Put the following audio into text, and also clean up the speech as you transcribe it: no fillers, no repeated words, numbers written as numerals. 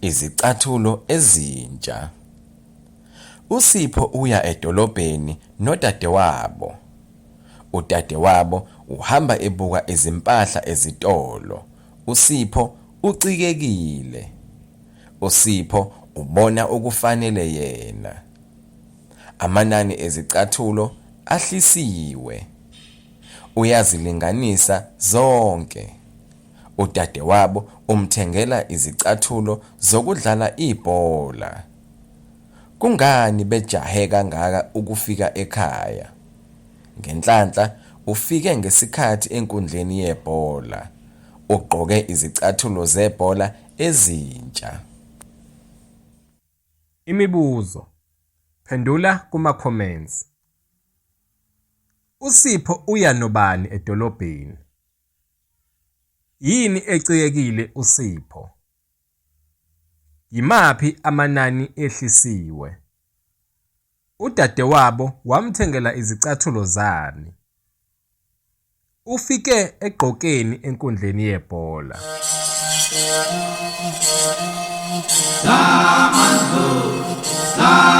Izicathulo ezintsha. USipho uya edolobheni nodadewabo. Udadewabo uhamba ebuka izimpahla ezitolo. USipho ucikekile. USipho ubona okufanele yena. Amanani ezicathulo ahlisiwe. Uyazilinganisa zonke. Udadewabo umthengela izicathulo zokudlala ibhola. Kungani bejahe kangaka ukufika ekhaya? Ngenhlanhla ufike ngesikhathi enkundleni yebhola. Ugqoke izicathulo zebhola ezintsha. Imibuzo. Phendula kuma-comments. USipho uya nobani edolobheni? Yini ecikekile uSipho? Yimaphi amanani ehlisiwe? Udadewabo wamthengela izicathulo zani? Ufike egqokeni enkundleni yebhola. Zaman